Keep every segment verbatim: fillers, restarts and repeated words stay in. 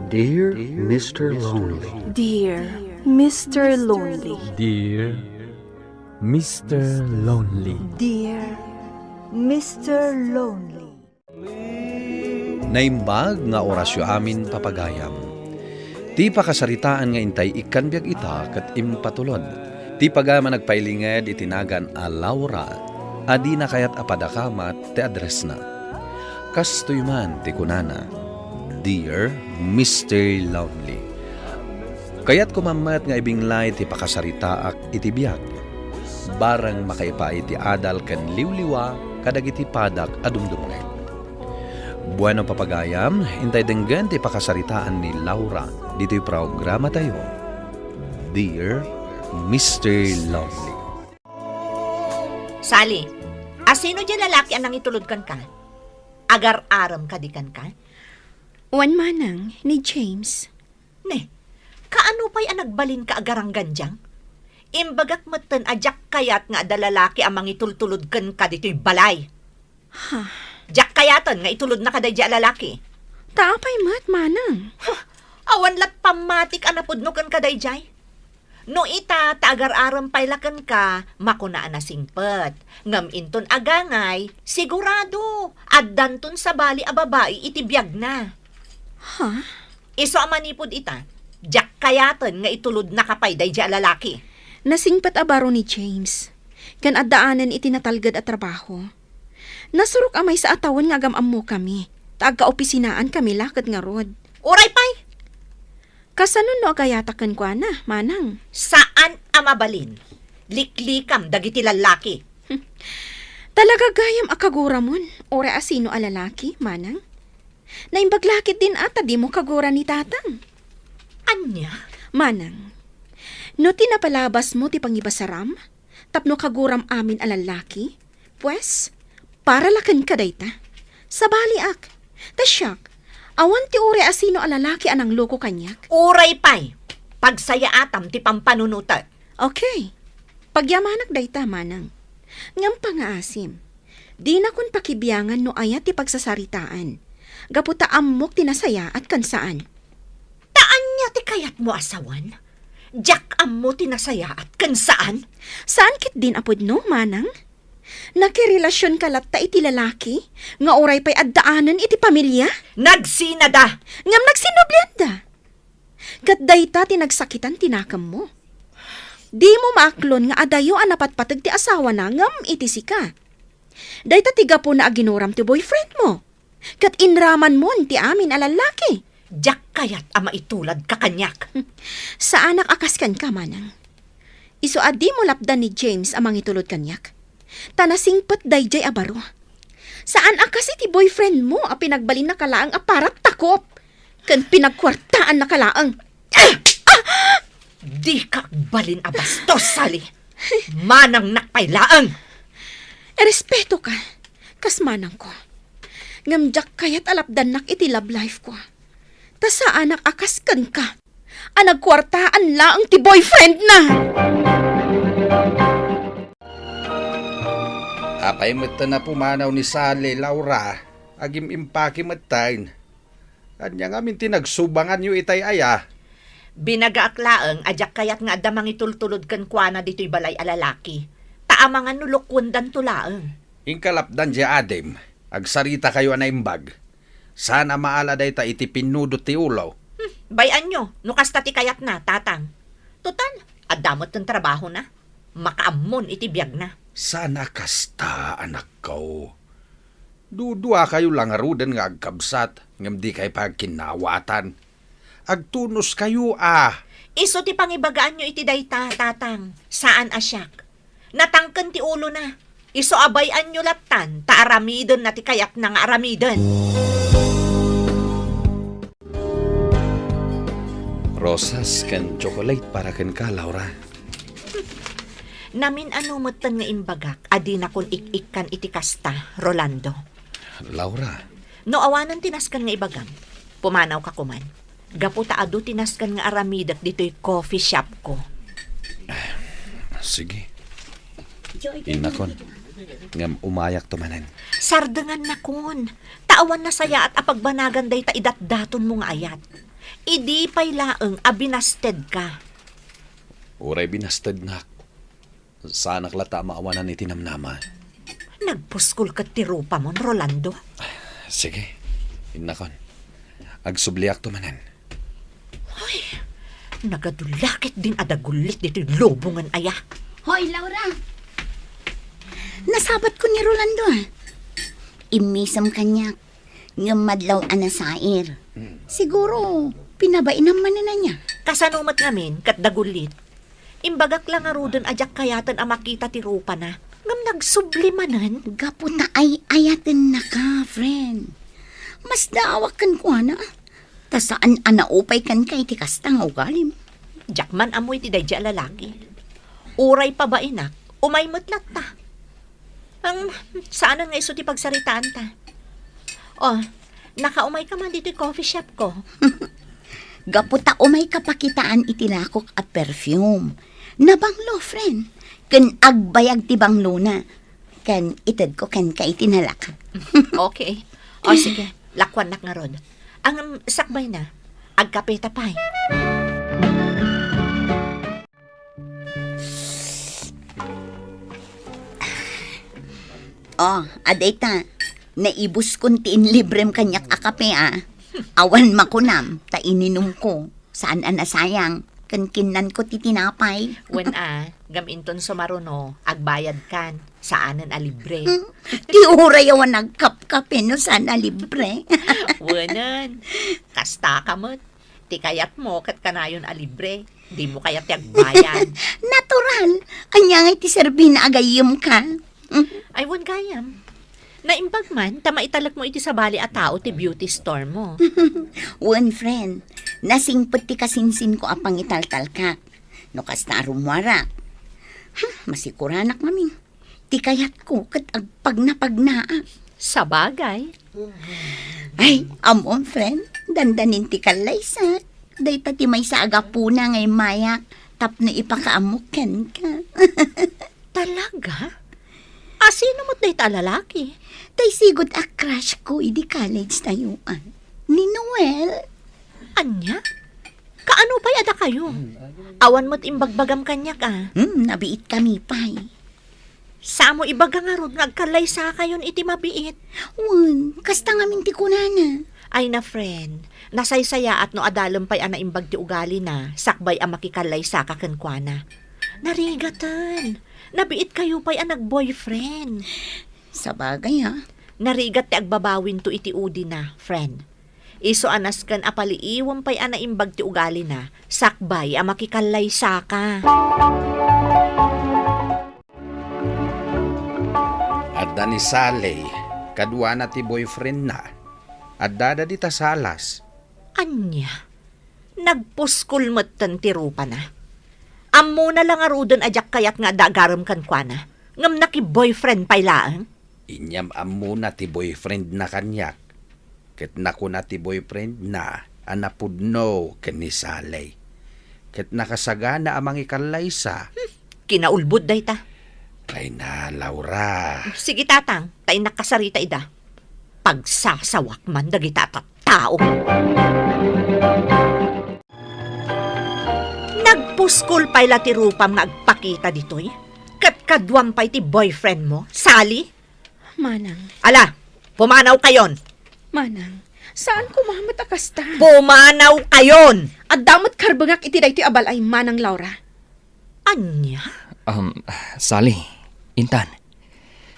Dear Mister Lonely. Dear Mister Lonely. Dear Mister Lonely. Dear Mister Lonely. Naimbag nga orasyo amin, papagayam. Ti pakasaritaan nga intay ikkan biag ita ket impatulod. Ti pagayam a nagpailinged iti nagan a Laura a dina kayat a padakamat ti addressna. Kastoy man ti kunana, "Dear Mister Lonely, kayatko man met nga ibinglay ti pakasaritaak iti biag. Bareng makaipay ti adal ken liwliwa kadagiti padak a dumdumngeg." Bueno, papagayam, intay denggen ti pakasaritaan ni Laura ditoy programatayo, Dear Mister Lonely. Sally, asino diay lalaki a nangitulod kenka? Agar-arem kadi kenka? Wen, manang, ni James. Ne, kaano pay a nagbalinka a garanggandiang? Imbagak metten a diak kayat nga adda lalaki a mangitultulod kenka ditoy balay. Ha? Diak kayaten nga itulodnaka daydiay a lalaki. Ta apay met, manang? Huh, awan lat pammatik a napudno kenka daydiay. No ita ta agar-arem pay la kenka, makuna a nasingpet. Ngem inton agangay, sigurado, addanton sabali a babai iti biagna. Ha? Isu a manipud ita, diak kayaten nga itulodnaka pay daydiay a lalaki. Nasingpet a baro ni James, ken addaanen iti natalged a trabaho. Nasurok a maysa a tawen nga agam-ammokami, ta agkaopisinaankamila ket ngarud. Uray pay! Kasano no agayata kenkuana, manang? Saan a mabalin. Liklikam dagiti lallaki. Talaga gayam a kaguramon, uray asino a lalaki, manang? Naimbag la ketdin a ta dimo kagura ni tatang. Ania? Manang, no ti napalabasmo ti pangibasaram, tapno kaguram amin a lallaki, pues, para la kenka dayta. Sabaliak. Ta siak, awan ti uray asino a lalaki a nangloko kaniak. Uray pay, pagsayaatam ti pampanunotek. Okay. Pagyamanak dayta, manang. Ngem pangaasim, dinakon pakibiangan no aya ti pagsasaritaan, gapu ta ammok ti nasayaat ken saan. Ta ania ti kayatmo a sawen? Diak ammo ti nasayaat ken saan. Saan ketdin a pudno, manang? Nakirelasionka latta iti lalaki nga uray pay addaanen iti pamilia? Nagsinada! Ngem nagsinnublianda. Ket dayta ti nagsakitan ti nakemmo. Dimo maaklon nga adayo a napatpateg ti asawana ngem iti sika. Dayta ti gapuna a ginuram ti boyfriendmo. Ket inramanmon ti amin a lallaki. Diak kayat a maituladka kaniak. Saanak a kas kenka, manang. Isu a dimo lapdan ni James a mangitulod kaniak. Ta nasingpet daydiay a baro. Saan a kas iti boyfriendmo a pinagbalinnaka laeng a para takop. Ken pinagkuartaannaka laeng. Dika agbalin a bastos, Sally. Manangnak pay laeng. Irespetoka, kas manangko. Ngem diak kayat a lapdannak iti love life ko. Ta saanak a kas kenka, a nagkuartaan laeng ti boyfriendna. Apay metten a pumanaw ni Sally, Laura? Agim-impake metten. Ania ngamin ti nagsubanganyo itay aya? Binagaak laeng a diak kayat nga adda mangitultulod kenkuana ditoy balay a lalaki. Ta amangan no lokuendanto laeng. Inka lapdan diay adim, agsaritakayo a naimbag. Saan a maala dayta iti pinnudot ti ulo. Hmm, bay-anyo, no kasta ti kayatna, tatang. Total, adda met ti trabahona. Makaammon iti biagna. Saan a kasta, anakko. Duduakayo la ngaruden nga agkabsat, ngem dikayo pay agkinnawatan. Agtunoskayo a. Isu ti pangibagaanyo iti dayta, tatang. Saan a siak. Natangken ti ulona. Isu a bay-anyo lattan, ta aramidenna ti kayatna nga aramiden. Rosas ken chocolate para kenka, Laura. Namin-ano metten nga imbagak a dinakon ik-ikkan iti kasta, Rolando. Laura. No awanen ti nasken nga ibagam, pumanawka koman. Gapu ta adu ti nasken nga aramidek ditoy coffee shop ko. Sige. Innakon. Ngem umayakto manen. Sardengannakon. Ta awan nasayaat a pagbanagan dayta idatdatonmo nga ayat. Idi pay laeng a binastedka. Uray binastednak, saanak latta a maawanan iti namnama. Nagpuskol ket ti rupamon, Rolando. Sige, innakon. Agsubliakto manen. Ay, nagadu la ketdin a dagullit ditoy lubongen aya. Hoy, Laura! Nasabatko ni Rolando, ah. Immisem kaniak. Ngem madlaw a nasair. Mm. Siguro, pinabainam manen ania. Kasano met ngamin ket dagullit? Imbagak la ngaruden a diak kayaten a makita ti rupana. Ngem nagsubli manen. Gapu ta ay-ayatennaka, friend. Masdaawak kenkuana. Ta saan a naupay kenka iti kasta nga ugalim. Diak man ammo iti daydi a lalaki. Uray pabainak, umay met latta. Ang saanen nga isu ti pagsaritaanta. Oh, nakaumayka man ditoy coffee shop ko. Gapu ta umayka pakitaan iti lakok a perfume. Nabanglo, friend. Ken agbayag ti banglona. Ken itedko kenka iti nalaka. Okay. O, sige. Lakuannak ngarud. Ang sakbay na, agkapeta pay. Oh, adayta. Naibuskon ti inlibrem kaniak a kape, ah. Awan makunam, ta ininumko. Saan a nasayang, ken kinnanko ti tinapay. Wen a, ngem inton sumaruno, agbayadkan. Saanen a libre. Hmm, ti uray awan nagkapkape no saan a libre. Wenen, kasta ka met. Ti kayatmo ket kanayon a libre. Dimo kayat ti agbayad. Natural. Ania ngay ti serbina a gayyemka? Ay, wen gayam. Naimbag man, ta maitalekmo iti sabali a tao ti beauty store mo. Wen, friend. Nasingpet ti kasinsinko a pangitaltalkak. No kasta a rummuarak. Hmm, masikuranak ngamin. Ti kayatko ket agpagnapagnaak. Sabagay. Ay, ammom, friend, dandanin ti kallaysak. Dayta ti maysa a gapuna nga immayak tapno ipakaammok kenka. Talaga? A, sino met dayta a lalaki? Tay sigud a crush ko idi college tayo, ah. Ni Noel. Ania? Kaano pay a dakayo? Awan met imbagbagam kaniak, ah. Hmm, nabiit kami pay. Samo ibaga ngarud nga agkallaysakayon iti mabiit. Wen, kasta ngamin ti kunana. Ay na, friend, nasaysayaat no adalem pay a naimbag ti ugalina, sakbay a makikallaysaka kenkuana. Narigaten. Nabiit kayo pay a nag-boyfriend. Sabagay, ah. Narigat ti agbabawinto iti udina, friend. Isu a nasken a paliiwem pay a naimbag ti ugalina, sakbay a makikallaysaka. Adda ni Sally, kaduana ti boyfriendna. Addada dita salas. Ania? Nagpuskol metten ti rupana. Ammona la ngaruden a diak kayat nga adda agarem kenkuana, ngem nakiboyfriend pay laeng? Inyam-ammona ti boyfriendna kaniak, ket nakuna ti boyfriendna a napudno ken ni Sally, ket nakasagana a mangikallaysa. Hmm, kinaulbod dayta. Ay na, Laura. Sige, Tatang, ta innak kasarita ida. Pagsasawak man dagita a tattao. Nagpuskol pay la ti rupam nga agpakita ditoy, ket kaduam pay ti boyfriend mo, Sally? Manang. Ala, pumanaw kayon. Manang, saan ko mamet a kasta. Pumanaw kayon! Adda met karbengak iti daytoy a balay, Manang Laura. Ania? Um, Sally, Intan,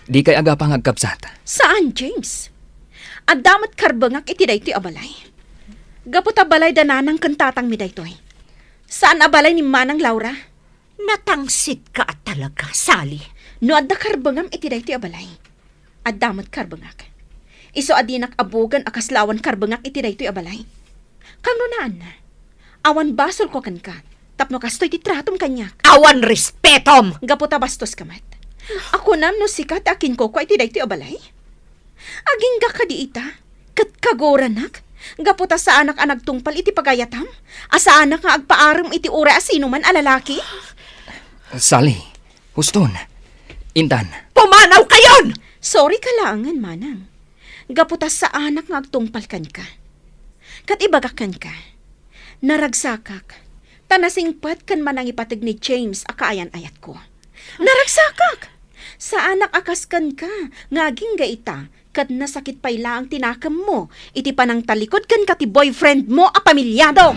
di kay agapa nga agkabsat? Saan, James. Adda met karbengak iti daytoy a balay. Gapu ta balay da nanang ken tatangmi daytoy. Saan a balay ni Manang Laura. Natangsit ka a talaga, Sally. No adda karbengam iti daytoy a balay, adda met karbengak. Isu a dinak abugen a kasla awan karbengak iti daytoy a balay. Kangrunaan, awan basolko kenka, tapno kastoy ti tratom kaniak. Awan respetom! Gapu ta bastos ka met. A kunam no sika ti akinkukua iti daytoy a balay? Agingga kadi ita, ket kagoranak, gapu ta saanak a nagtungpal iti pagayatam, a saanak nga agpaarem iti uray a sinuman a lalaki? Sally, huston, Intan. Pumanaw kayon! Sorry ka laengen, Manang. Gapu ta saanak nga agtungpal kenka. Ket ibagak kenka, Naragsakak, ta nasingpet ken manangipateg ni James a kaayan-ayatko. Naragsakak! Saanak a kas kenka, nga agingga ita, ket nasakit pay laeng ti nakemmo iti panangtalikod kenka ti boyfriend mo a pamilyado!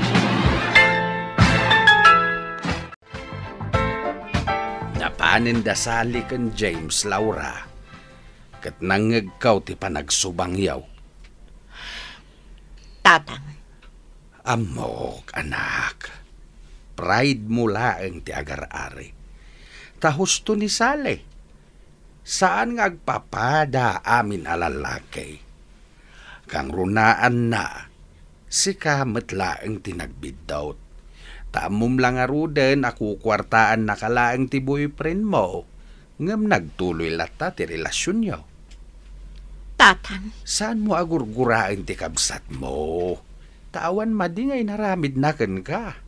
Napanen da Sally ken James, Laura, ket nangngegko ti panagsubangyo. Tatang. Ammok, anak. Pride mo laeng ti agar-ari. Ta husto ni Sally. Saan nga agpapada amin a lalaki. Kangrunaanna, sika met laeng ti nagbiddut. Ta ammom la ngaruden a kukuartaannaka laeng ti boyfriend mo, ngem nagtuloy latta ti relasionyo. Tatang. Saan mo a gurguraen ti kabsat mo? Ta awan madi nga inaramidna kenka.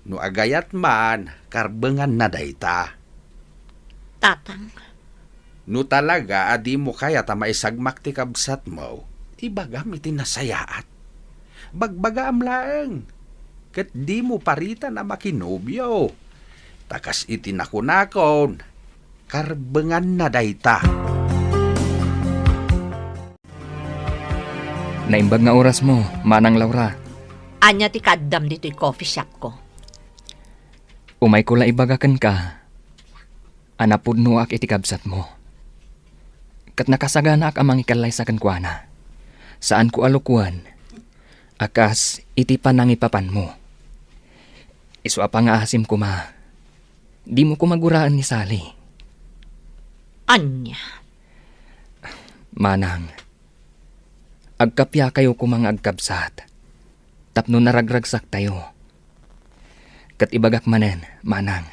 No agayat man, karbenganna dayta. Tatang. No talaga a dimo kayat a maisagmak ti kabsatmo, ibagam iti nasayaat. Bagbagaam laeng, ket dimo paritan a makinobio. Ta kas iti nakunakon, karbenganna dayta. Naimbag nga orasmo, Manang Laura. Ania ti kaaddam ditoy coffee shopko? Umayko la ibaga kenka a napudnoak iti kabsatmo. Ket nakasaganaak a mangikallaysa kenkuana. Saanko a lukuen a kas iti panangipapanmo. Isu a pangaasim koma, dimo koma guraen ni Sally. Ania? Manang, agkapiakayo koma nga agkabsat tapno naragragsaktayo. Ket ibagak manen, Manang,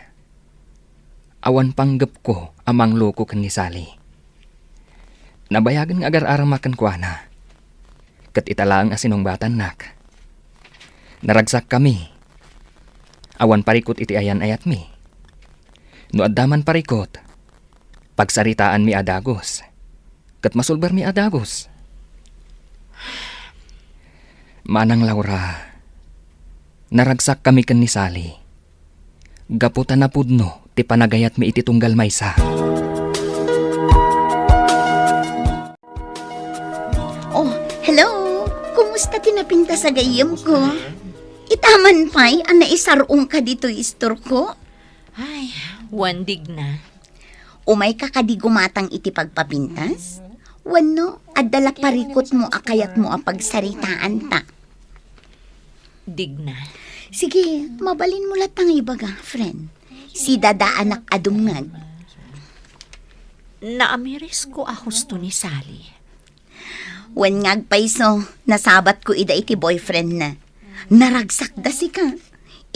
awan panggepko a mangloko ken ni Sally. Nabayagen nga agar-aramak kenkuana, ket ita laeng a sinungbatannak. Naragsakkami. Awan parikut iti ayan-ayatmi. No adda man parikut, pagsaritaanmi a dagus, ket masulbarmi a dagus. Manang Laura, naragsakkami ken ni Sally gapu ta napudno ti panagayatmi iti tunggal maysa. Oh, hello! Kumusta ti napintas a gayyemko? Ita man pay a naisar-ongka ditoy istorko? Ay, wen, Digna. Umayka kadi gumatang iti pagpapintas? Wenno, adda la parikutmo a kayatmo a pagsaritaanta? Digna. Sige, mabalinmo latta nga ibaga, friend. Sidadaanak a dumngeg. Naamirisko a husto ni Sally. Wen nga agpayso, nasabatko ida iti boyfriendna. Naragsakda sika.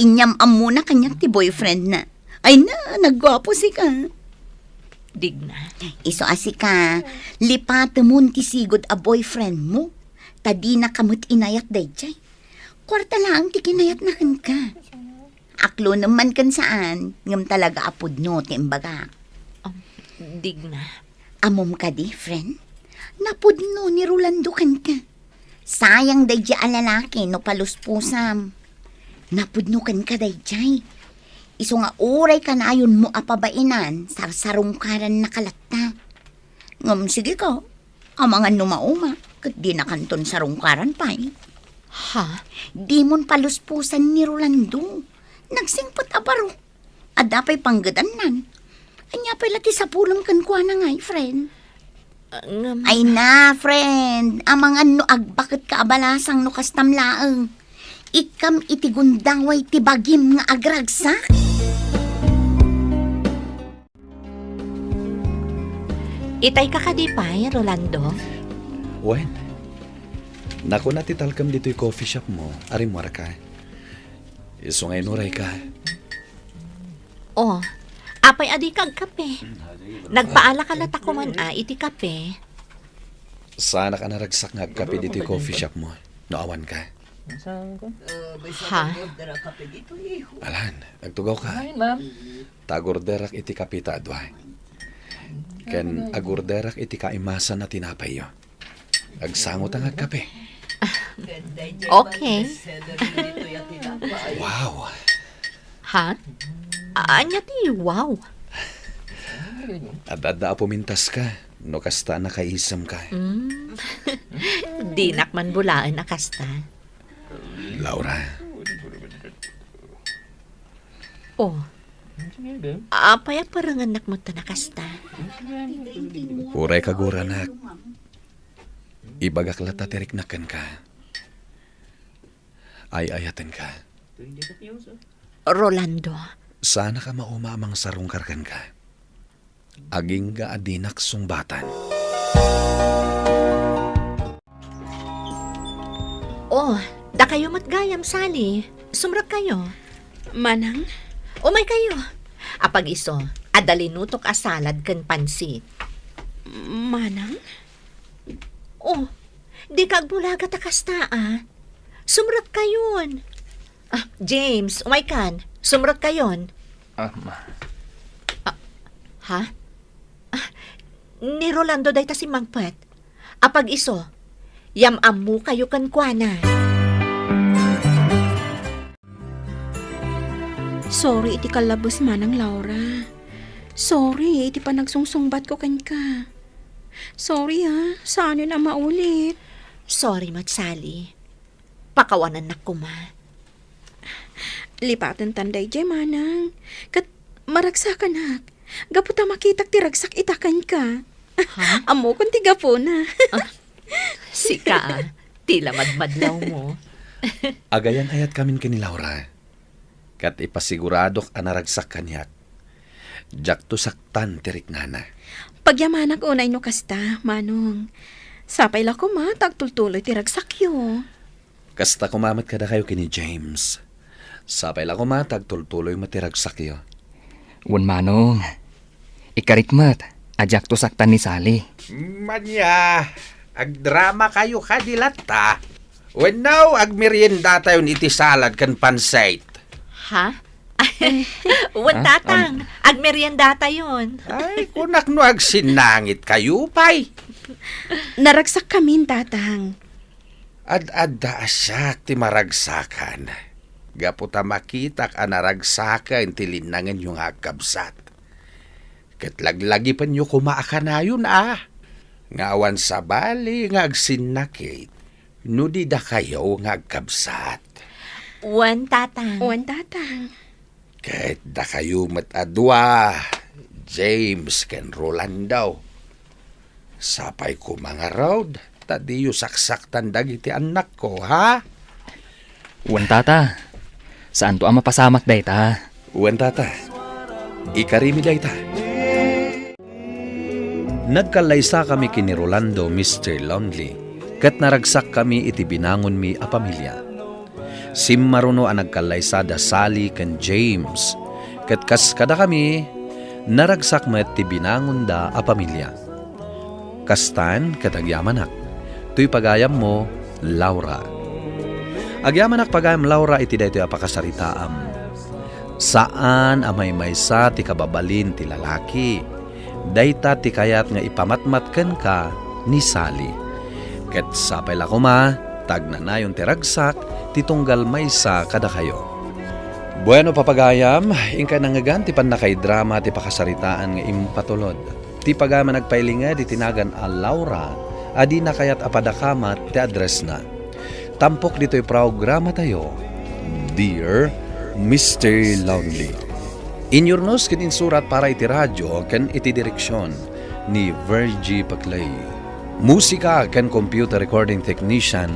Inyam-ammona kaniak ti boyfriendna. Ay na, nagguapo sika. Digna. Isu a sika, lipatemon ti sigud a boyfriendmo. Ta dinaka met inayat daydiay. Kuarta laeng ti kinayatna kenka. Aklonem man ken saan, ngem talaga a pudno ti imbagak. Um, Digna. Ammom kadi, friend? Napudno ni Rolando kenka. Sayang daydiay a lalaki no paluspusam. Napudno kenka daydiay. Isu nga uray kanayonmo a pabainan, sarsarungkarannaka latta. Ngem sige ka, amangan no mauma, ket dinakanton sarungkaran pay. Ha? Dimon paluspusan ni Rolando. Nagsingpet a baro. Adda pay panggedannan. Ania pay la ti sapulem kenkuana ngay, friend? Ah, ngem- Ay na, friend. Amangan no agbaketka a balasang no kastam laeng. Ikkam iti gundaway ti bagim nga agragsak. Itay ka kadi pay, Rolando? Wen, nakuna ti talkem ditoy coffee shop mo, arimmuarka. Isu nga inuray ka. Oh, apay a dika agkape? Nagpaala ka latta koman a iti kape. Saanak a naragsak nga agkape ditoy coffee shop mo, no awan ka. Ha? Alan, agtugaw ka. Ay, ma'am. Tagorderak iti kape ta adua. Ken agorderak iti kaimasan a tinapayyo. Agsango ta nga agkape. Okay. Wow! Ha? Ania ti wow? Ad-adda a pumintaska, no kasta a nakaisemka. Mm. Dinak man bulaen a kasta. Laura. Oh. Apay a parengennak met ta nakasta? Uray kaguranak. Ibagak latta ti riknak kenka. Ay-ayatenka. Rolando. Saanka a mauma a mangsarungkar kenka. Agingga a dinak sungbatan. Oh, dakayo met gayam, Sally. Sumrekkayo. Manang? Umaykayo. Apag-isu, adda linutok a salad ken pansit. Manang? Oh, dika agbulaga ta kasta, a. Sumrekkayon. Ah, James, umaykan. Sumrekkayon. Ah, ma. Ah, ha? Ah, ni Rolando dayta simmangpet. Apag-isu, yam-ammokayo kenkuana. Sorry iti kallabes, Manang Laura. Sorry iti panagsungsungbatko kenka. Sorry, a, saanen a maulit. Sorry met, Sally. Pakawanennak koma. Lipatentan daydiay, Manang. Ket maragsakanak. Gapu ta makitak ti ragsak ita kenka. Ha? Ammokon ti gapuna. Ah, sika, a, ti lamadmadlawmo. Agayan-ayatkamin ken ni Laura. Ket ipasiguradok a naragsak kaniak. Diakto saktan ti riknana. Pagyamanak unay no kasta, Manong. Sapay la koma ta agtultuloy ti ragsakyo. Kasta koma met kadakayo ken ni James. Sapay la koma ta agtultuloy met ti ragsakyo. Wen, Manong. Ikarik met a diakto saktan ni Sally. Ania, agdramakayo kadi latta? Wenno, agmeriendatayon iti salad ken pansit? Ha? Wen, ah, Tatang, am- agmeriendatayon. Ay, kunak no agsinnangitkayo pay. Naragsakkamin, Tatang. Ad-adda a siak ti maragsakan. Gapu ta makitak a naragsaken ti linnangenyo nga agkabsat. Ket laglagipenyo koma a kanayon a, nga awan sabali nga agsinnakit no di dakayo nga agkabsat. Wen, Tatang. Wen, Tatang. Ket dakayo met a dua, James ken Rolando. Sapay koma ngarud, ta diyo saksaktan dagiti annakko, ha? Wen, Tata. Saanto a mapasamak dayta. Wen, Tata. Ikarimi dayta. Nagkallaysakami ken ni Rolando, Mister Lonely, ket naragsakkami iti binangonmi a pamilia. Simmaruno a nagkallaysa da Sally ken James, ket kas kadakami, naragsak met ti binangonda a pamilia. Kastan ket agyamanak, toy pagayammo, Laura. Agyamanak pagayam, Laura, iti daytoy a pakasaritaam. Saan a maymaysa ti kababalin ti lalaki. Dayta ti kayat nga ipamatmat kenka ni Sally. Ket sapay la koma, ta agnanayon ti ragsak ti tunggal maysa kadakayo. Bueno, papagayam, inkay nangngegan ti pannakaidrama ti pakasaritaan nga impatulod. Ti pagayam a nagpailinged iti nagan a Laura a dina kayat a padakamat ti addressna. Tampok ditoy programatayo, Dear Mister Lonely. Inyurnos ken insurat para iti radio ken iti direksion ni Virgie Paclay. Musika ken computer recording technician,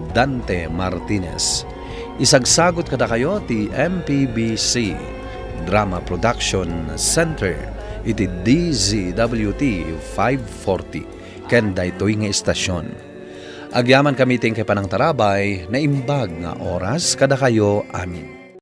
Dante Martinez. Isagsagut kadakayo ti M P B C Drama Production Center iti D Z W T five forty ken daytoy nga istasyon. Agyamankami ti inkay panangtarabay, naimbag nga oras kadakayo amin.